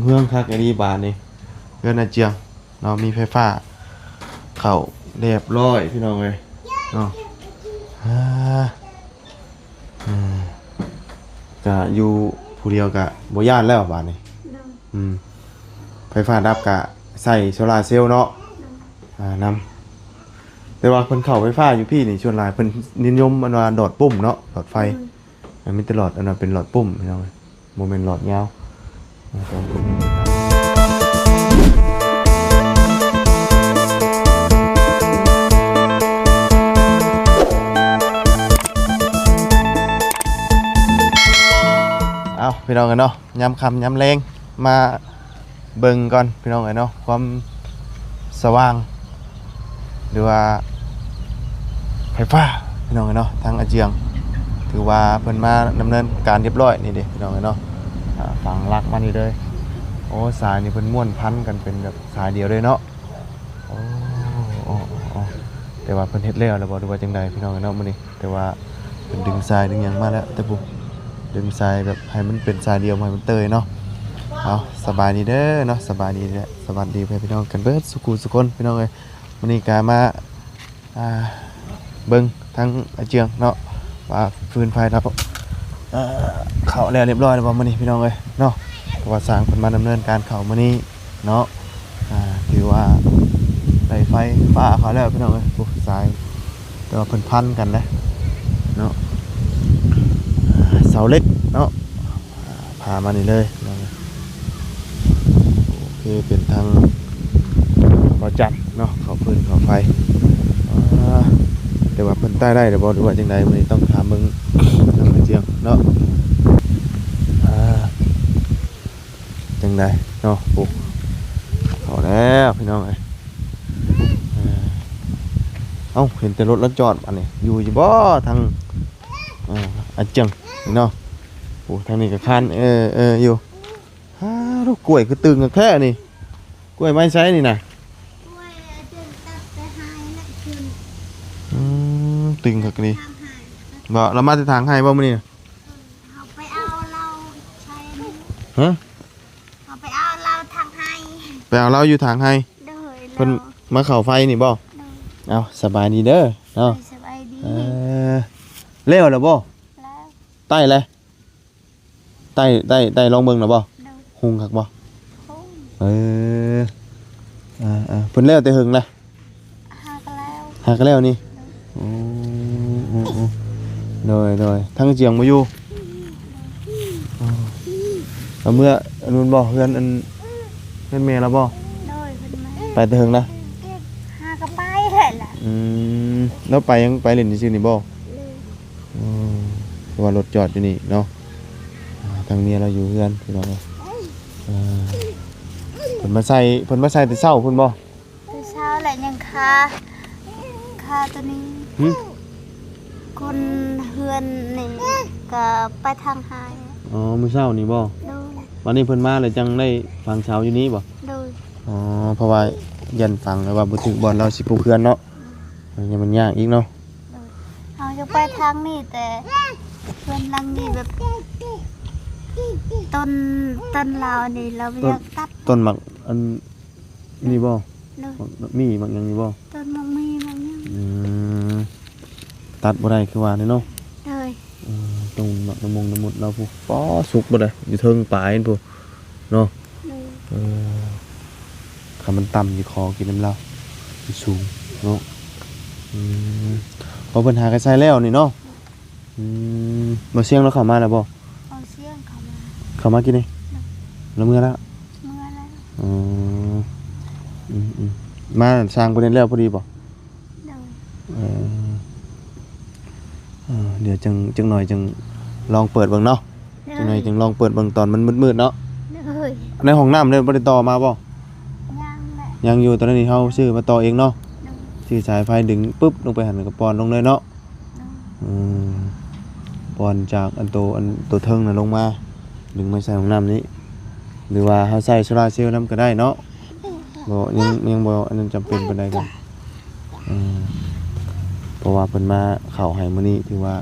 ເຮືອນຄັກອີ່ຫຼີບາດນີ້ ເຮືອນອາຈຽງເນາະ ມີໄຟຟ້າເຂົ້າຮຽບຮ້ອຍພີ່ນ້ອງເອີຍເນາະ. ອາ ອາ ກະຢູ່ຜູ້ດຽວກະບໍ່ຢ້ານແລ້ວບາດນີ້. ໂດຍ ອືມ ໄຟຟ້າດັບກະໃສ່ໂຊລາເຊວເນາະ. ໂດຍ ອາ ນຳ ແຕ່ວ່າເພິ່ນເຂົ້າໄຟຟ້າຢູ່ພີ້ນີ້ ສ່ວນຫຼາຍເພິ່ນນິຍົມອັນວ່າຫຼອດປຸ້ມເນາະ ຫຼອດໄຟ. ໂດຍ ມັນມີແຕ່ຫຼອດອັນນັ້ນເປັນຫຼອດປຸ້ມພີ່ນ້ອງເອີຍ ບໍ່ແມ່ນຫຼອດຍາວ. ເອົາ ພີ່ນ້ອງເອີຍເນາະ ຍາມຄ່ຳຍາມແລງມາ ເບິ່ງກ່ອນພີ່ນ້ອງເອີຍເນາະ ຄວາມສະຫວ່າງ ຫຼືວ່າໄຟຟ້າພີ່ນ້ອງເອີຍເນາະ. ທາງອາຈຽງ ຖືວ່າເພິ່ນມາດຳເນີນການຮຽບຮ້ອຍນີ້ເດ້ພີ່ນ້ອງເອີຍເນາະ. ອາ ຝັງຫຼັກມານີ້ເລີຍ. ໂອ້ ສາຍນີ້ເພິ່ນມ້ວນພັນກັນເປັນແບບສາຍດຽວເລີຍເນາະ. ໂອ້ ໂອ້ ໂອ້ ແຕ່ວ່າເພິ່ນເຮັດແລ້ວແລ້ວບໍ່ ຫຼືວ່າຈັ່ງໃດພີ່ນ້ອງເອີຍເນາະ ມື້ນີ້? ແຕ່ວ່າເພິ່ນດຶງສາຍດຶງຫຍັງມາແລ້ວ ແຕ່ຜູ້ດຶງສາຍແບບໃຫ້ມັນເປັນສາຍດຽວ ບໍ່ໃຫ້ມັນເຕີຍເນາະ. ເອົາ ສະບາຍດີເດີເນາະ ສະບາຍດີແລະ ສະຫວັດດີພໍ່ແມ່ພີ່ນ້ອງກັນເບິດສູ່ຄູ່ສູ່ຄົນພີ່ນ້ອງເອີຍ. ມື້ນີ້ກະມາ ອ່າ ເບິ່ງທາງອາເຈືອງເນາະ ວ່າຟືນໄຟລາວ ເອີ ເຂົ້າແລ້ວຮຽບຮ້ອຍແລ້ວບໍ່ມື້ນີ້ພີ່ນ້ອງເອີຍເນາະ. ເພາະວ່າຊ່າງເພິ່ນມາດຳເນີນການເຂົ້າມື້ນີ້ເນາະ. ອ່າ ຖືວ່າໄດ້ໄຟຟ້າເຂົ້າແລ້ວພີ່ນ້ອງເອີຍ. ໂອ້ ສາຍ ແຕ່ວ່າເພິ່ນພັນກັນເດ້ເນາະ ເສົາເຫຼັກເນາະ. ພາມານີ້ເລີຍພີ່ນ້ອງເອີຍ. ໂອເຄ ເປັນທາງບ່າວຈັນເນາະ ເຂົ້າຟືນເຂົ້າໄຟ. ອ່າ ແຕ່ວ່າເພິ່ນໄຕ້ໄດ້ຫຼືບໍ່ ຫຼືວ່າຈັ່ງໃດ ມື້ນີ້ຕ້ອງຖາມເບິ່ງທາງອາເຈືອງເນາະ. ອ່າ ຈັ່ງໃດເນາະ. ໂອ້ ເຂົ້າແລ້ວພີ່ນ້ອງເອີຍ. ເອີ ເອົ້າ ເຫັນແຕ່ລົດລະຈອດ ອັນນີ້ຢູ່ຢູ່ບໍ່ທາງ ເອີ ອາເຈືອງນີ້ເນາະ. ໂອ້ ທາງນີ້ກໍຄັນ ເອີ ເອີ ຢູ່. ຮາ ລູກກ້ວຍຄືຕຶງຄັກແທ້ນີ້ ກ້ວຍໄມ້ໃສນີ້ນະ? ກ້ວຍອາເຈືອງຕັດແຕ່ໄຮ່ນະຂຶ້ນ. ອືມ ຕຶງຄັກນີ້ ທາງໄຮ່ ບໍ່ ລາວມາແຕ່ທາງໄຮ່ບໍ່ມື້ນີ້ນະ? ເອີ ເຮົາໄປເອົາລາວໃສ່ນີ້ ຮະ? ເຮົາໄປເອົາລາວທາງໄຮ່ ໄປເອົາລາວຢູ່ທາງໄຮ່. ໂດຍ ເພິ່ນມາເຂົ້າໄຟນີ້ບໍ່? ໂດຍ ເອົາ ສະບາຍດີເດີເນາະ. ໂດຍ ສະບາຍດີ. ເອີ ແລ້ວແລ້ວບໍ່? ແລ້ວ ໄຕ້ແລ້ວ ໄຕ້ ໄຕ້ ໄຕ້ລອງເບິ່ງແລ້ວບໍ່? ໂດຍ ຮຸ່ງຄັກບໍ່? ຮຸ່ງ. ເອີ ອ່າໆ ເພິ່ນແລ້ວແຕ່ເຫິງແລ້ວ ຫາກະແລ້ວ ຫາກະແລ້ວນີ້. ໂດຍ ໂອ້ ໂອ້ ໂອ້ ໂດຍ ໂດຍ ທາງອາເຈືອງບໍ່ຢູ່. ໂອ້ ເອົາເມືອອັນນັ້ນບໍ່? ເຮືອນອັນ ເຮືອນແມ່ລາວບໍ່? ໂດຍ ເພິ່ນມາ ໄປແຕ່ເຫິງນະ ຫາກະໄປແຫຼະ. ອືມ ລາວໄປຫຍັງ ໄປຫຼິ້ນຊື່ໆນີ້ບໍ່? ໂດຍ ອືມ ເພາະວ່າລົດຈອດຢູ່ນີ້ເນາະ. ອ່າ ທາງເມຍລາວຢູ່ເຮືອນພີ່ນ້ອງເອີຍ. ເອີ ເພິ່ນມາໃສ່ ເພິ່ນມາໃສ່ແຕ່ເຊົ້າພຸ້ນບໍ່? ແຕ່ເຊົ້າແຫຼະ ຍັງຄາ ຄາໂຕນີ້. ຫຶ? ຄົນເຮືອນນີ້ກະໄປທາງໄຮ່. ອໍ ມື້ເຊົ້ານີ້ບໍ່? ໂດຍ ບາດນີ້ເພິ່ນມາແລ້ວຈັ່ງໄດ້ຝັງເສົາຢູ່ນີ້ບໍ່? ໂດຍ ອໍ ເພາະວ່າຢ້ານຝັງແລ້ວວ່າບໍ່ຖືກບ່ອນ ລາວຊິປຸກເຮືອນເນາະ. ໂດຍ ຍັງມັນຍາກອີກເນາະ. ໂດຍ ເຮົາຢາກໄປທາງນີ້ ແຕ່ເຮືອນຫຼັງນີ້ແບບ ຕົ້ນ ຕົ້ນລາວນີ້ລາວບໍ່ຢາກຕັດ. ຕົ້ນໝາກອັນນີ້ບໍ່? ໂດຍ ໝາກມີ ໝາກຫຍັງນີ້ບໍ່? ຕົ້ນໝາກມີ ໝາກຫຍັງ. ອືມ ຕັດບໍ່ໄດ້ຄືວ່ານີ້ເນາະ. ໂດຍ ເອີ ຕົ້ນໝາກລະມຸງລະມຸດລາວພຸ້ນ ປໍ ສຸກບໍ່ໄດ້ ຢູ່ເທິງປາຍພຸ້ນ ເນາະ. ໂດຍ ເອີ ຄັນມັນຕ່ຳຊິຂໍກິນນຳລາວ ມັນສູງເນາະ. ອືມ ເພາະເພິ່ນຫາກະໃສ່ແລ້ວນີ້ເນາະ. ອືມ ບໍ່ສຽງລາວເຂົ້າມາແລ້ວບໍ່? ບໍ່ສຽງເຂົ້າມາ ເຂົ້າມາກິນນີ້. ໂດຍ ລາວເມືອແລ້ວ? ເມືອແລ້ວ. ອືມ ອືມໆ ມາຊ່າງເພິ່ນເຮັດແລ້ວພໍດີບໍ່? ໂດຍ ເອີ ເອີ ດຽວຈັ່ງ ຈັກໜ້ອຍຈັ່ງລອງເປີດເບິ່ງເນາະ. ໂດຍ ຈັກໜ້ອຍຈຶ່ງລອງເປີດເບິ່ງຕອນມັນມືດໆເນາະ. ໂດຍ ໃນຫ້ອງນ້ຳເດ້ບໍ່ໄດ້ຕໍ່ມາບໍ່? ຍັງແຫຼະ ຍັງຢູ່. ຕອນນີ້ເຮົາຊື້ມາຕໍ່ເອງເນາະ. ໂດຍ ຊື້ສາຍໄຟດຶງປຶບລົງໄປຫັ້ນ ແລ້ວກໍປ່ອນລົງເລີຍເນາະ. ໂດຍ ອືມ ປ່ອນຈາກອັນໂຕ ອັນໂຕເທິງນະລົງມາ ດຶງມາໃສ່ຫ້ອງນ້ຳນີ້ ຫຼືວ່າເຮົາໃສ່ໂຊລາເຊວນຳກໍໄດ້ເນາະ. ບໍ່ ຍັງ ຍັງບໍ່ອັນນັ້ນຈຳເປັນປານໃດກັນ. ເອີ ເພາະວ່າເພິ່ນມາເຂົ້າໃຫ້ມື້ນີ້ຖືວ່າ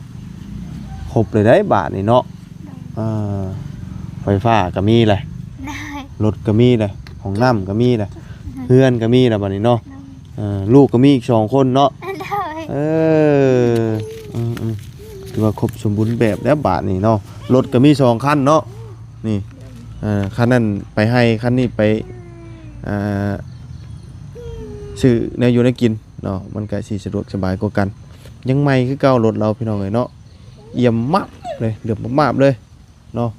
ຄົບເລີຍໄດ໋ບາດນີ້ເນາະ. ໂດຍ ເອີ ໄຟຟ້າກໍມີແຫຼະ. ໂດຍ ລົດກໍມີແຫຼະ ຫ້ອງນ້ຳກໍມີແຫຼະ ເຮືອນກໍມີແລ້ວບັດນີ້ເນາະ. ໂດຍ ເອີ ລູກກໍມີອີກສອງຄົນເນາະ. ໂດຍ ເອີ ອືມໆ ຖືວ່າຄົບສົມບູນແບບແລ້ວບາດນີ້ເນາະ. ລົດກໍມີສອງຄັນເນາະ ນີ້ ເອີ ຄັນນັ້ນໄປໄຮ່ ຄັນນີ້ໄປ ອ່າ ຊື້ແນວຢູ່ແນວກິນເນາະ ມັນກໍຊິສະດວກສະບາຍກວ່າກັນ. ຍັງໃໝ່ຄືເກົ່າລົດລາວ ພີ່ນ້ອງເອີຍເນາະ ອຽມມາບເລີຍ ເຫຼືອມມາບເລີຍເນາະ.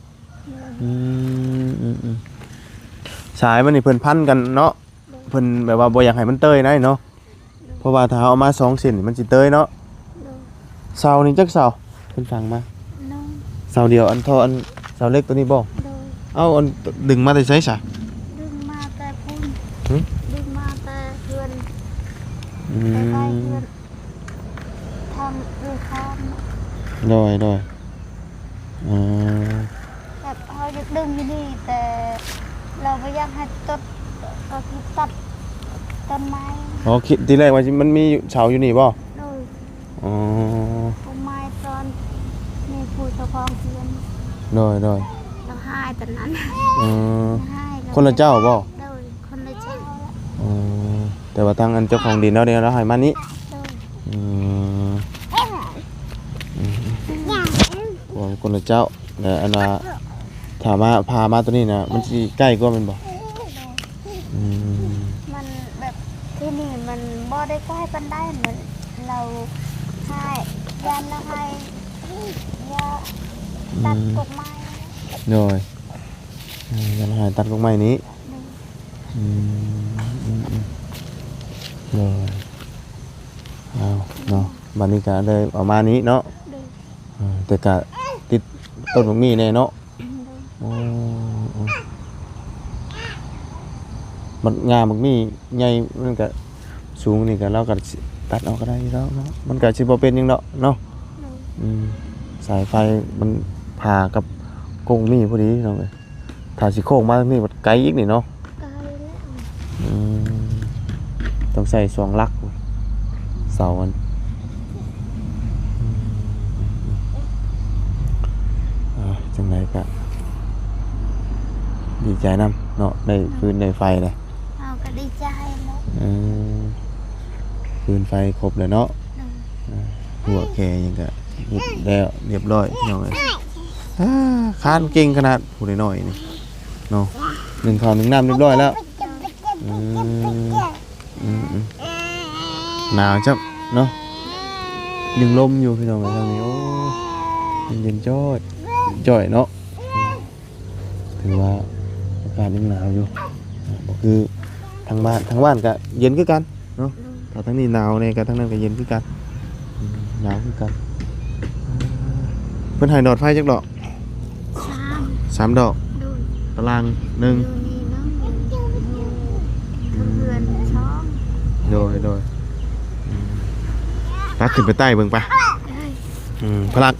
ອືມ ອືມໆ ສາຍມັນນີ້ເພິ່ນພັນກັນເນາະ ເພິ່ນແບບວ່າບໍ່ຢາກໃຫ້ມັນເຕີຍໄດ໋ເນາະ ເພາະວ່າຖ້າເຮົາເອົາມາສອງເສັ້ນນີ້ມັນຊິເຕີຍເນາະ. ໂດຍ ເສົານີ້ຈັກເສົາເພິ່ນຝັງມາ? ໂດຍ ເສົາດຽວ ອັນທໍ່ ອັນເສົາເຫຼັກໂຕນີ້ບໍ່? ໂດຍ ເອົາ ອັນດຶງມາແຕ່ໃສຊະ? ດຶງມາແຕ່ພຸ້ນ. ຫຶ? ດຶງມາແຕ່ເຮືອນ ອືມ ໃກ້ໆເຮືອນ ທາງເອື້ອຍຂ້າມ. ໂດຍ ໂດຍ ອືມ ແບບເຮົາຢາກດຶງຢູ່ນີ້ ແຕ່ລາວບໍ່ຢາກໃຫ້ຕັດ ກໍຄືຕັດຕົ້ນໄມ້. ອໍ ຄິດ ທີແລກວ່າຊິ ມັນມີເສົາຢູ່ນີ້ບໍ່? ໂດຍ ອໍ ຕົ້ນໄມ້ຕອນມີຜູ້ເຈົ້າຂອງເຮືອນ. ໂດຍ ໂດຍ ລາວຫາຍຕອນນັ້ນ. ອືມ ລາວຫາຍ ຄົນລະເຈົ້າບໍ່? ໂດຍ ຄົນລະເຈົ້າ. ອໍ ແຕ່ວ່າທາງອັນເຈົ້າຂອງດິນລາວນີ້ລາວໃຫ້ມານີ້. ໂດຍ ອືມ ອືມ ໂອ້ ຄົນລະເຈົ້າ. ແລ້ວອັນວ່າຖ້າມາ ພາມາຕົວນີ້ນະ ມັນຊິໃກ້ກວ່າແມ່ນບໍ່? ໂດຍ ອືມ ມັນແບບ ທີ່ນີ້ມັນບໍ່ໄດ້ໃກ້ປານໃດ ມັນ ລາວໃຫ້ ຢ້ານລາວໃຫ້ ຢ່າ ອືມ ຕັດກົກໄມ້. ໂດຍ ເອີ ຢ້ານລາວໃຫ້ຕັດກົກໄມ້ນີ້. ໂດຍ ອືມ ອືມ ອືມ ໂດຍ ເອົາເນາະ ບັດນີ້ກະໄດ້ເອົາມານີ້ເນາະ. ໂດຍ ເອີ ແຕ່ກະຕິດຕົ້ນບັກໝີ່ແດ່ເນາະ. ໂດຍ ໂອ້ ໂອ້ ບັກຫຍ້າບັກໝີ່ໃຫຍ່ ມັນກະສູງນີ້ກະ ລາວກະຊິຕັດເອົາກໍໄດ້ຢູ່ແລ້ວເນາະ ມັນກະຊິບໍ່ເປັນຫຍັງດອກເນາະ. ໂດຍ ອືມ ສາຍໄຟມັນຜ່າກັບກົກໝີ່ພໍດີເນາະ. ຖ້າຊິໂຄ້ງມາທາງນີ້ມັນໄກອີກນີ້ເນາະ. ໄກແລ້ວ ອືມ ຕ້ອງໃຊ້ສອງຫຼັກ ເສົາມັນ. ອືມ ອ່າ ຈັ່ງໃດກະດີໃຈນຳເນາະ ໄດ້ຟືນໄດ້ໄຟແລ້ວ. ເຮົາກໍດີໃຈເນາະ. ເອີ ຟືນໄຟຄົບແລ້ວເນາະ. ໂດຍ ອ່າ ຫົວແຄຫຍັງກະເຮັດແລ້ວຮຽບຮ້ອຍ ພີ່ນ້ອງເອີຍ. ອ່າ ຄານເກັ່ງຂະໜາດ ຜູ້ນ້ອຍໆນີ້ເນາະ. ໜຶ້ງເຂົ້າໜຶ້ງນ້ຳຮຽບຮ້ອຍແລ້ວ. ອືມ ອືມ ອືມ ໜາວຈັບເນາະ ຍັງລົມຢູ່ ພີ່ນ້ອງເອີຍ ທາງນີ້. ໂອ້ ເຢັນໆ ຈ້ອຍ ຈ້ອຍເນາະ. ອືມ ຖືວ່າອາກາດຍັງໜາວຢູ່ ບໍ່ຄືທາງບ້ານ ທາງບ້ານກະເຢັນຄືກັນເນາະ. ໂດຍ ຖ້າທາງນີ້ໜາວແດ່ ກະທາງນັ້ນກະເຢັນຄືກັນ. ອືມ ໜາວຄືກັນ. ເພິ່ນໃຫ້ຫຼອດໄຟຈັກດອກ? ສາມ ສາມດອກ. ໂດຍ ຕາລາງໜຶ່ງ ຢູ່ນີ້ໜຶ່ງ ຢູ່ເຮືອນສອງ. ໂດຍ ໂດຍ ອືມ ພາຂຶ້ນໄປໄຕ່ເບິ່ງໄປ. ເອີຍ ອືມ ພະລັກ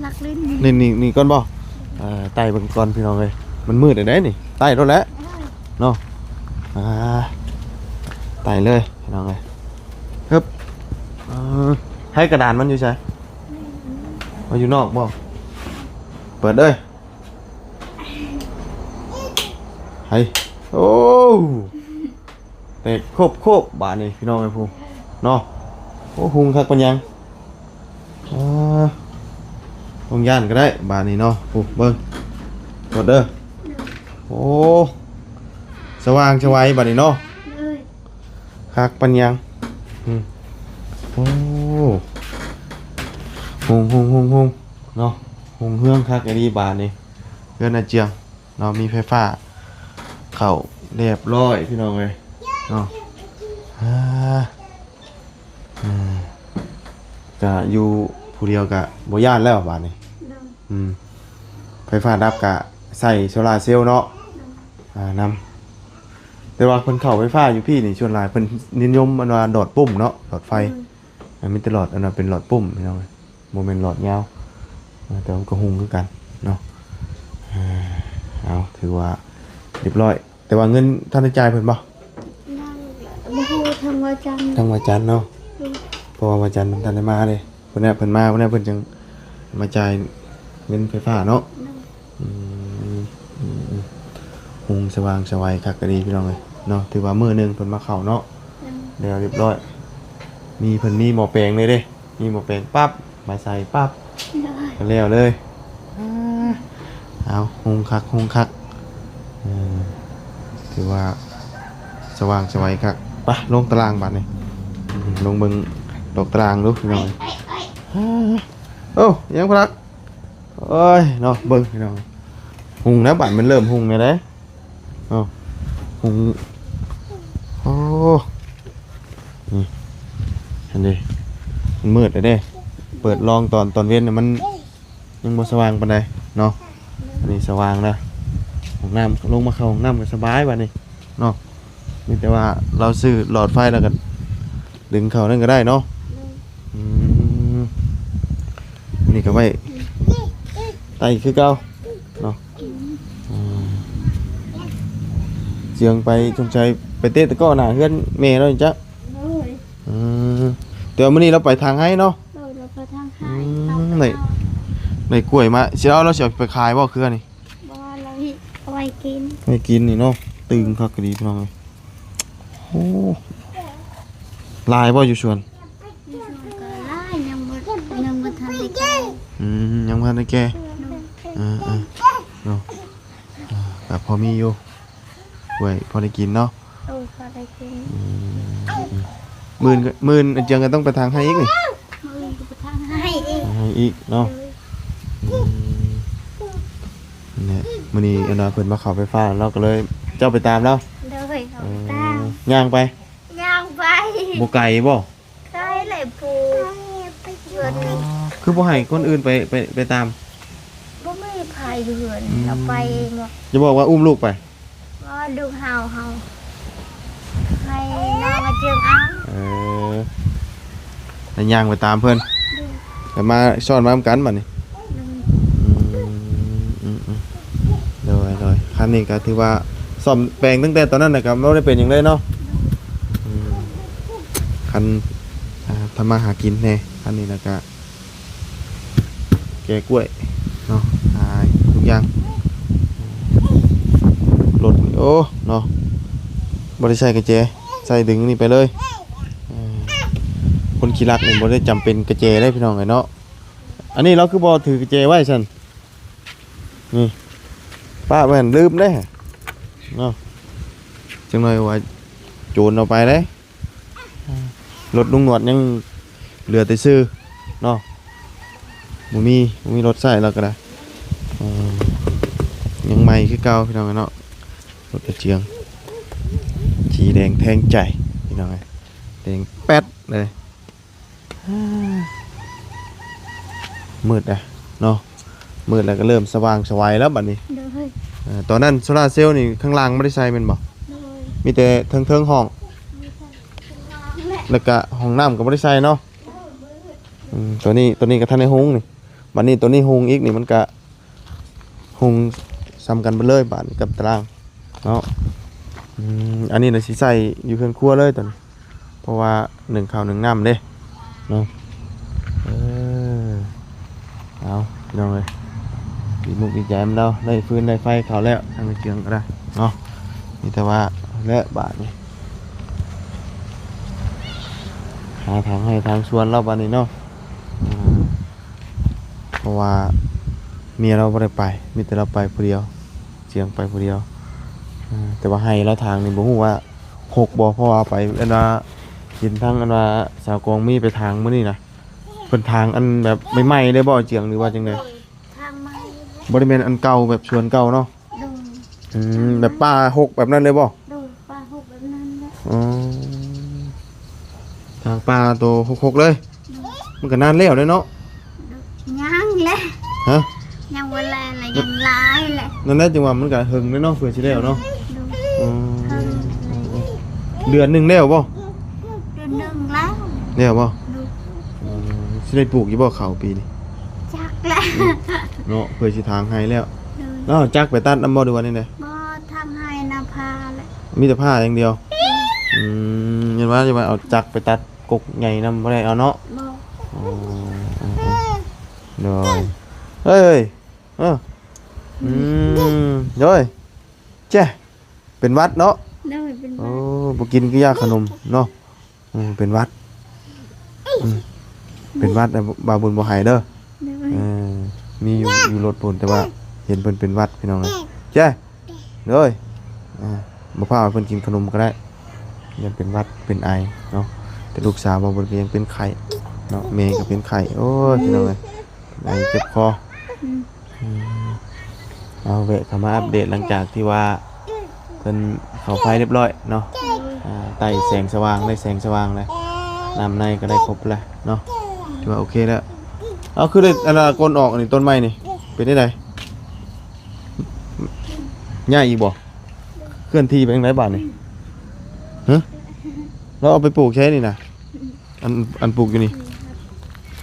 ລັກຫຼິ້ນ ນີ້ ນີ້ ນີ້ກ່ອນບໍ່? ເອີ ໄຕ່ເບິ່ງກ່ອນ ພີ່ນ້ອງເອີຍ ມັນມືດແລ້ວເດ້ນີ້. ໄຕ່ໂລດແຫຼະ ເອີຍ ເນາະ. ອ່າ ໄຕ່ເລີຍ ພີ່ນ້ອງເອີຍ. ຮຶບ ເອີ ໃຫ້ກະດານມັນຢູ່ໃສ? ມັນຢູ່ນອກບໍ່? ເປີດເດີ. ໃຫ້ ໂອ້ ແຕກໂຄບໆ ບາດນີ້ ພີ່ນ້ອງເອີຍ ຜູ້ເນາະ. ໂອ້ ຮຸ່ງຄັກປານຫຍັງ. ອ່າ ບໍ່ຕ້ອງຢ້ານກໍໄດ້ບາດນີ້ເນາະ. ຜູ້ເບິ່ງ ກົດເດີ. ໂອ້ ສະຫວ່າງສະໄຫວບາດນີ້ເນາະ. ໂດຍ ຄັກປານຫຍັງ. ອືມ ໂອ້ ຮຸ່ງໆໆໆ ເນາະ ຮຸ່ງເຮືອງຄັກອີ່ຫຼີບາດນີ້. ເຮືອນອາຈຽງເນາະ ມີໄຟຟ້າເຂົ້າຮຽບຮ້ອຍ ພີ່ນ້ອງເອີຍເນາະ. ອ່າ ອືມ ກະຢູ່ຜູ້ດຽວກະບໍ່ຢ້ານແລ້ວບາດນີ້. ໂດຍ ອືມ ໄຟຟ້າດັບກະໃສ່ໂຊລາເຊວເນາະ. ໂດຍ ອ່າ ນຳ ແຕ່ວ່າເພິ່ນເຂົ້າໄຟຟ້າຢູ່ພີ້ນີ້ ສ່ວນຫຼາຍເພິ່ນນິຍົມອັນວ່າຫຼອດປຸ່ມເນາະ ຫຼອດໄຟ. ໂດຍ ອັນມີແຕ່ຫຼອດ ອັນວ່າເປັນຫຼອດປຸ່ມ ພີ່ນ້ອງເອີຍ ບໍ່ແມ່ນຫຼອດຍາວ. ເອີ ແຕ່ວ່າມັນກໍຮຸ່ງຄືກັນເນາະ. ເອີ ເອົາ ຖືວ່າຮຽບຮ້ອຍ. ແຕ່ວ່າເງິນທັນໄດ້ຈ່າຍເພິ່ນບໍ່? ຍັງ ບໍ່ຮູ້ ທາງວາຈັນ ທາງວາຈັນເນາະ. ໂດຍ ເພາະວ່າວາຈັນເພິ່ນທັນໄດ້ມາເດ້. ເພິ່ນນະ ເພິ່ນມາ ເພິ່ນນະ ເພິ່ນຈຶ່ງມາຈ່າຍເງິນໄຟຟ້າເນາະ. ໂດຍ ອືມ ອືມ ອືມ ໂອ້ ມຸງສະຫວ່າງສະໄຫວຄັກກະດີພີ່ນ້ອງເອີຍເນາະ. ຖືວ່າມື້ໜຶ່ງເພິ່ນມາເຂົ້າເນາະ ໂດຍ ແລ້ວຮຽບຮ້ອຍ. ມີ ເພິ່ນມີໝໍ້ແປງເລີຍເດ້ ມີໝໍ້ແປງປັບ ມາໃສ່ປັບ ໂດຍ ກໍແລ້ວເລີຍ. ອາ ເອົາ ຮຸ່ງຄັກ ຮຸ່ງຄັກ. ເອີ ຖືວ່າສະຫວ່າງສະໄຫວຄັກ. ໄປ ລົງຕາລາງບາດນີ້ ອືມ ລົງເບິ່ງດອກຕາລາງດູພີ່ນ້ອງ. ໂອ້ ຍັງພະລັກ ໂອ້ຍເນາະ ເບິ່ງພີ່ນ້ອງ ຮຸ່ງແລ້ວ ບາດມັນເລີ່ມຮຸ່ງແລ້ວເດ້. ເອົາ ໂອ້ ນີ້ ເຫັນເດ້ ມັນມືດແລ້ວເດ້. ເປີດລອງຕອນ ຕອນເວັນນະ ມັນຍັງບໍ່ສະຫວ່າງປານໃດເນາະ. ອັນນີ້ສະຫວ່າງແລ້ວ ຫ້ອງນ້ຳ ລົງມາເຂົ້າຫ້ອງນ້ຳກໍສະບາຍບາດນີ້ເນາະ. ມີແຕ່ວ່າລາວຊື້ຫຼອດໄຟແລ້ວກໍດຶງເຂົ້ານັ້ນກໍໄດ້ເນາະ. ອືມ ນີ້ກໍໄວ້ໃຕ້ຄືເກົ່າເນາະ. ອືມ ສຽງໄປ ສົງໄສໄປເຕະຕະກ້ອໜ້າເຮືອນແມ່ລາວນີ້ຈັກ. ໂດຍ ອືມ ແຕ່ວ່າມື້ນີ້ລາວໄປທາງໄຮ່ເນາະ. ໂດຍ ລາວໄປທາງໄຮ່. ອືມ ເອົາ ໄດ້ ໄດ້ກ້ວຍມາ ຊິເອົາ ລາວຊິເອົາໄປຂາຍບໍ່ເຄືອນີ້? ບໍ່ ລາວເອົາໄວ້ກິນ ໄວ້ກິນນີ້ເນາະ. ຕຶງຄັກກະດີພີ່ນ້ອງເອີຍ. ໂອ້ ຫຼາຍບໍ່ຢູ່ສວນ? ຢູ່ສວນກໍຫຼາຍ ຍັງບໍ່ ຍັງບໍ່ທັນໄດ້ແກ່. ອືມ ຍັງບໍ່ທັນໄດ້ແກ່. ໂດຍ ເອີໆ ເນາະ ອ່າ ກໍພໍມີຢູ່ ໄວ້ພໍໄດ້ກິນເນາະ. ໂດຍ ພໍໄດ້ກິນ. ອືມ ມື້ອື່ນ ມື້ອື່ນອາເຈືອງກໍຕ້ອງໄປທາງໄຮ່ອີກນີ້. ມື້ອື່ນກໍໄປທາງໄຮ່ອີກ ທາງໄຮ່ອີກເນາະ. ໂດຍ ອືມ ແຫຼະ ມື້ນີ້ອັນວ່າເພິ່ນມາເຂົ້າໄຟຟ້າ ລາວກໍເລີຍ ເຈົ້າໄປຕາມລາວ. ໂດຍ ເຂົ້າໄປຕາມ. ເອີ ຍ່າງໄປ? ຍ່າງໄປ. ບໍ່ໄກບໍ່? ໄກແຫຼະ ຜູ້ເພື່ອນ. ອໍ ຄືບໍ່ໃຫ້ຄົນອື່ນໄປ ໄປ ໄປຕາມ? ບໍ່ມີໃຜຢູ່ເຮືອນ. ອືມ ເຮົາໄປໝົດ. ຢ່າບອກວ່າອຸ້ມລູກໄປ. ບໍ່ ລູກເຮົາ ເຮົາໃຫ້ນ້ອງອາເຈືອງເອົາ. ເອີ ແລ້ວຍ່າງໄປຕາມເພິ່ນ. ໂດຍ ແລ້ວມາຊ້ອນມານຳກັນບາດນີ້. ໂດຍ ອືມ ອືມ ອືມ ໂດຍ ໂດຍ. ຄັນນີ້ກໍຖືວ່າສ້ອມແປງຕັ້ງແຕ່ຕອນນັ້ນນະ ກໍບໍ່ໄດ້ເປັນຫຍັງເລີຍເນາະ. ອືມ ຄັນ ອ່າ ທຳມາຫາກິນແດ່ ຄັນນີ້ນະ ກໍ ແກ່ກ້ວຍເນາະ ຫາທຸກຢ່າງ. ລົດນີ້ ໂອ້ ເນາະ ບໍ່ໄດ້ໃສ່ກະແຈ ໃສ່ດຶງນີ້ໄປເລີຍ. ເອີ ຄົນຂີ້ລັກນີ້ບໍ່ໄດ້ຈຳເປັນກະແຈເດ້ພີ່ນ້ອງເອີຍເນາະ. ອັນນີ້ລາວຄືບໍ່ຖືກະແຈໄວ້ຊັ້ນ? ນີ້ ປ້າແມ່ນລືມເດ້ເນາະ ຈັກໜ່ອຍວ່າໂຈນເອົາໄປເດ້. ລົດລຸງໜວດຍັງເຫຼືອແຕ່ຊື່ເນາະ ບໍ່ມີ ບໍ່ມີລົດໃຊ້ແລ້ວກໍໄດ້. ເອີ ຍັງໃໝ່ຄືເກົ່າພີ່ນ້ອງເນາະ ລົດກະເຈືອງ ສີແດງແທງໃຈພີ່ນ້ອງເອີຍ ແດງແປັດເລີຍ. ມືດແລ້ວເນາະ ມືດແລ້ວກໍເລີ່ມສະຫວ່າງສະໄຫວແລ້ວບັດນີ້. ໂດຍ ເອີ ຕອນນັ້ນໂຊລາເຊວນີ້ຂ້າງລ່າງບໍ່ໄດ້ໃສ່ແມ່ນບໍ່? ໂດຍ ມີແຕ່ເທິງໆຫ້ອງ ມີແຕ່ເທິງລ່າງແຫຼະ ແລ້ວກໍຫ້ອງນ້ຳກໍບໍ່ໄດ້ໃສ່ເນາະ. ອືມ ຕົວນີ້ ຕົວນີ້ກໍທັນໄດ້ຮຸ່ງນີ້ ບັດນີ້ຕົວນີ້ຮຸ່ງອີກນີ້ ມັນກໍ ຮຸ່ງສ່ຳກັນເບິດເລີຍບາດນີ້ກັບຕາລາງເນາະ. ອືມ ອັນນີ້ນະຊິໃສ່ຢູ່ເຮືອນຄົວເລີຍຕອນນີ້ ເພາະວ່າໜຶ້ງເຂົ້າໜຶ້ງນ້ຳເດ້ເນາະ. ເອີ ເອົາ ພີ່ນ້ອງເອີຍ ດີມຸກດີໃຈນຳລາວ ໄດ້ຟືນໄດ້ໄຟເຂົ້າແລ້ວ ທາງເຄື່ອງກໍໄດ້ເນາະ. ມີແຕ່ວ່າ ແລະ ບາດນີ້ ຫາທາງໄຮ່ທາງສວນລາວບາດນີ້ເນາະ. ເພາະວ່າເມຍລາວບໍ່ໄດ້ໄປ ມີແຕ່ລາວໄປຜູ້ດຽວ ສຽງໄປຜູ້ດຽວ. ເອີ ແຕ່ວ່າໄຮ່ລາວທາງນີ້ບໍ່ຮູ້ວ່າຮົກບໍ່ ເພາະວ່າໄປອັນວ່າເຫັນທາງອັນວ່າສາວກອງມີໄປທາງມື້ນີ້ນະ ເພິ່ນທາງອັນແບບໃໝ່ໆເລີຍບໍ່ ສຽງ ຫຼືວ່າຈັ່ງໃດ? ທາງໃໝ່ ບໍ່ໄດ້ແມ່ນອັນເກົ່າແບບສວນເກົ່າເນາະ. ໂດຍ ອືມ ແບບປ່າຮົກແບບນັ້ນເລີຍບໍ່? ໂດຍ ປ່າຮົກແບບນັ້ນແຫຼະ. ອໍ ທາງປ່າໂຕຮົກໆເລີຍ. ໂດຍ ມັນກໍນານແລ້ວເດ້ເນາະ. ໂດຍ ຍັງແຫຼະ. ຮະ? ຍັງບໍ່ແລ້ວແຫຼະ ຍັງຫຼາຍແຫຼະ. ນັ້ນແຫຼະ ຈັ່ງວ່າມັນກໍເຫິງເດ້ເນາະ ເພື່ອຊິແລ້ວເນາະ. ໂດຍ ອໍ ເດືອນໜຶ່ງແລ້ວບໍ່? ເດືອນໜຶ່ງແລ້ວ. ແລ້ວບໍ່? ໂດຍ ອໍ ຊິໄດ້ປູກຢູ່ບໍ່ເຂົ້າປີນີ້? ຈັກແຫຼະ ເນາະ ເພື່ອຊິຖາງໄຮ່ແລ້ວ. ໂດຍ ແລ້ວເອົາຈັກໄປຕັດນຳບໍ່ ຫຼືວ່າແນວໃດ? ບໍ່ ຖາງໄຮ່ນາພາແຫຼະ. ມີແຕ່ພາຢ່າງດຽວ. ອືມ ຍັງວ່າ ຍັງວ່າເອົາຈັກໄປຕັດກົກໃຫຍ່ນຳບໍ່ໄດ້ເອົາເນາະ? ບໍ່. ອໍ ໂດຍ ເອີຍ ເອີ ອືມ ໂດຍ ແຈ້ ເປັນຫວັດເນາະ? ໂດຍ ເປັນຫວັດ. ໂອ້ ບໍ່ກິນຄືຢາຂະໜົມເນາະ. ອືມ ເປັນຫວັດ. ອືມ ເປັນຫວັດ ບ່າວບຸນບໍ່ໃຫ້ເດີ. ໂດຍ. ເອີ ມີຢູ່ ຢູ່ລົດພຸ້ນ ແຕ່ວ່າເຫັນເພິ່ນເປັນຫວັດ ພີ່ນ້ອງເອີຍ. ແຈ້ ໂດຍ. ອ່າ ບໍ່ພາໃຫ້ເພິ່ນກິນຂະໜົມກໍໄດ້ ຢ້ານເປັນຫວັດເປັນໄອເນາະ. ແຕ່ລູກສາວບ່າວບຸນກໍຍັງເປັນໄຂ້ເນາະ ແມ່ກໍເປັນໄຂ້. ໂອ້ຍ ພີ່ນ້ອງເອີຍ ໄອເຈັບຄໍ. ອືມ ອືມ ເອົາ ແວະເຂົ້າມາອັບເດດ ຫຼັງຈາກທີ່ວ່າເພິ່ນເຂົ້າໄຟຮຽບຮ້ອຍເນາະ. ອ່າ ໄຕ້ແສງສະຫວ່າງ ໄດ້ແສງສະຫວ່າງແລ້ວ ນ້ຳໃນກໍໄດ້ຄົບແລ້ວເນາະ ຖືວ່າໂອເຄແລ້ວ. ເອົາ ຄືໄດ້ອັນນ່າ ກົ້ນອອກອັນນີ້ ຕົ້ນໄມ້ນີ້ ເປັນຈັ່ງໃດ? ຍ້າຍອີກບໍ່? ເຄື່ອນທີ່ໄປທາງໃດບາດນີ້? ຮະ? ລາວເອົາໄປປູກໃສນີ້ນະ? ອັນ ອັນປູກຢູ່ນີ້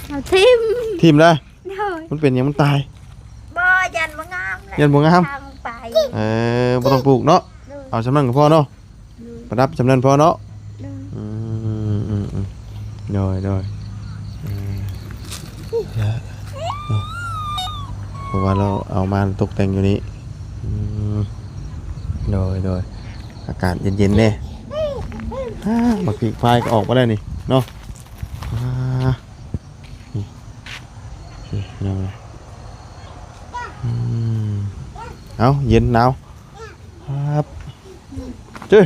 ເອົາຖິ້ມ ຖິ້ມລະ. ໂດຍ. ມັນເປັນຫຍັງ? ມັນຕາຍ? ບໍ່ ຢ້ານບໍ່ງາມແຫຼະ ຢ້ານບໍ່ງາມ ທາງໄປ. ເອີ ບໍ່ຕ້ອງປູກເນາະ. ໂດຍ. ເອົາສ່ຳນັ້ນກໍພໍເນາະ. ໂດຍ. ປະດັບສ່ຳນັ້ນພໍເນາະ. ໂດຍ. ອືມ ອືມ ອືມ ໂດຍ ໂດຍ. ເອີ ເພາະວ່າລາວເອົາມາຕົກແຕ່ງຢູ່ນີ້. ອືມ ໂດຍ ໂດຍ. ອາກາດເຢັນໆແດ່. ອ່າ ໝາກພິກພາຍກໍອອກມາແລ້ວນີ້ເນາະ. ອ່າ ນີ້ ນີ້ ພີ່ນ້ອງເອີຍ. ອືມ ເອົາ ເຢັນໜາວ. ຄັບ ເຈ້ຍ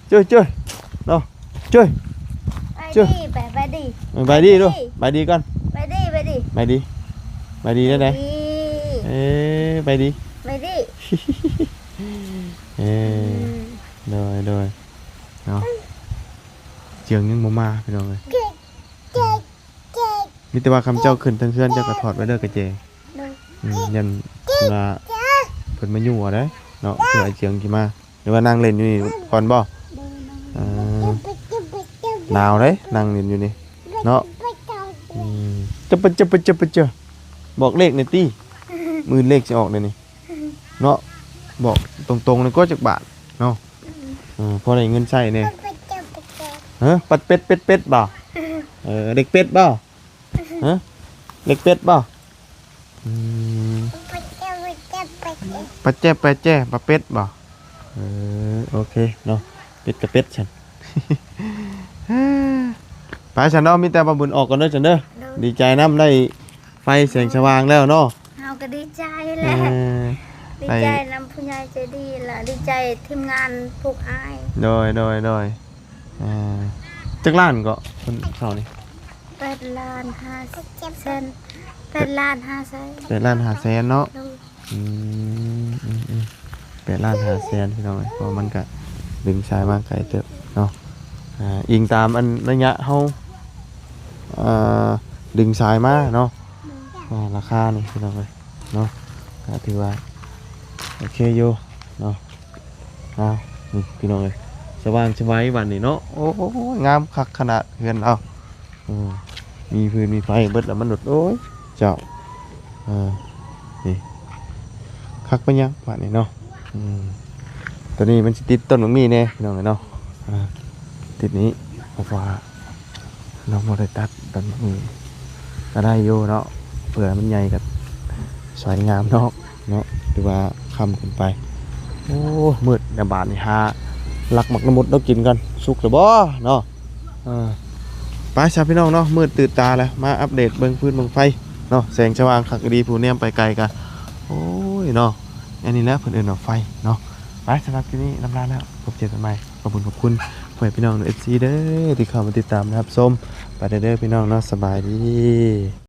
ເຈ້ຍ ເຈ້ຍ ເນາະ ເຈ້ຍ ເຈ້ຍ. ໄປ ໄປດີ ເອີ ໄປດີດູ ໄປດີກ່ອນ ໄປດີ ໄປດີ ໄປດີ ໄປດີໄດ້ໃດ? ເອີ ໄປດີ ໄປດີ ເອີ ອືມ ໂດຍ ໂດຍ ເນາະ. ເຈືອງຍັງບໍ່ມາ ພີ່ນ້ອງເອີຍ. ມີແຕ່ວ່າຄຳເຈົ້າຂຶ້ນເທິງເຮືອນ ເຈົ້າກໍຖອດໄວ້ເດີກະແຈ. ໂດຍ. ອືມ ຢ້ານວ່າເພິ່ນມາຢູ່ເອົາໄດ໋ເນາະ ເພື່ອອ້າຍເຈືອງຊິມາ ຫຼືວ່ານັ່ງຫຼິ້ນຢູ່ນີ້ກ່ອນບໍ່? ໂດຍ. ເອີ ໜາວເດ້ ນັ່ງຫຼິ້ນຢູ່ນີ້ເນາະ. ອືມ ຈະປະ ຈະປະ ຈະປະ ຈະ ບອກເລກແດ່ຕິ ມື້ອື່ນເລກຊິອອກແລ້ວນີ້ເນາະ. ບອກຕົງໆ ນີ້ກໍຈັກບາດເນາະ. ອືມ ເອີ ພໍໄດ້ເງິນໃຊ້ແດ່. ຮະ ປັດເປັດ ເປັດເປັດບໍ່? ເອີ ເດັກເປັດບໍ່? ຮະ ເດັກເປັດບໍ່? ອືມ ປາແຈ້ ປາແຈ້ ປາເປັດບໍ່? ເອີ ໂອເຄເນາະ ເປັດກະເປັດຊັ້ນ. ໄປຊັ້ນເນາະ ມີແຕ່ບ່າວບຸນອອກກ່ອນເດີຊັ້ນເດີ. ໂດຍ. ດີໃຈນຳ ໄດ້ໄຟແສງສະຫວ່າງແລ້ວເນາະ. ເຮົາກໍດີໃຈແຫຼະ. ເອີ ດີໃຈນຳຜູ້ໃຫຍ່ໃຈດີ ແລະດີໃຈທີມງານພວກອ້າຍ. ໂດຍ ໂດຍ ໂດຍ. ອ່າ ຈັກລ້ານເກາະເພິ່ນເຂົ້ານີ້? ແປດລ້ານຫ້າແສນ ແປດລ້ານຫ້າແສນ ແປດລ້ານຫ້າແສນເນາະ. ໂດຍ. ອືມ ອືມ ອືມ ແປດລ້ານຫ້າແສນ ພີ່ນ້ອງເອີຍ. ເພາະວ່າມັນກະດຶງສາຍມາໄກເຕີບເນາະ. ອ່າ ອີງຕາມອັນໄລຍະເຮົາ ອ່າ ດຶງສາຍມາເນາະ. ໂດຍ. ອ່າ ລາຄານີ້ ພີ່ນ້ອງເອີຍ ເນາະ ກໍຖືວ່າໂອເຄຢູ່ເນາະ. ອ້າວ ນີ້ພີ່ນ້ອງເອີຍ ສະຫວ່າງສະໄຫວບາດນີ້ເນາະ. ໂອ້ຍ ງາມຄັກຂະໜາດເຮືອນລາວ. ເອີ ມີຟືນມີໄຟເບິດແລ້ວ ມະນຸດ ໂອ້ຍ ເຈົ້າ. ເອີ ນີ້ ຄັກປານຫຍັງບາດນີ້ເນາະ. ອືມ ຕອນນີ້ມັນຊິຕິດຕົ້ນໝາກມີ້ແດ່ ພີ່ນ້ອງເອີຍເນາະ. ອ່າ ຕິດນີ້ ເພາະວ່າ ເຮົາບໍ່ໄດ້ຕັດຕອນນີ້ກໍໄດ້ຢູ່ເນາະ ເພື່ອໃຫ້ມັນໃຫຍ່ກໍສວຍງາມເນາະ ເນາະ ຫຼືວ່າຄ່ຳຂຶ້ນໄປ. ໂອ້ ມືດແລ້ວບາດນີ້ ຫາລັກໝາກລະມຸດເຮົາກິນກ່ອນ ສຸກແລ້ວບໍ່ເນາະ? ເອີ ໄປຊະພີ່ນ້ອງເນາະ ມືດຕື່ນຕາແລ້ວ ມາອັບເດດເບິ່ງຟືນເບິ່ງໄຟເນາະ ແສງສະຫວ່າງຄັກອີ່ຫຼີ ຜູ້ແນມໄປໄກກະ ໂອ້ຍເນາະ ອັນນີ້ແຫຼະເພິ່ນເອີ້ນວ່າໄຟເນາະ. ໄປ ສຳລັບຄລິບນີ້ລຳລາແລ້ວ ພົບເຈີກັນໃໝ່. ຂອບຄຸນ ຂອບຄຸນພໍ່ແມ່ພີ່ນ້ອງ ເອັຟຊີ ເດີ ທີ່ເຂົ້າມາຕິດຕາມ ແລະ ຮັບຊົມ. ໄປແລ້ວເດີພີ່ນ້ອງເນາະ ສະບາຍດີ.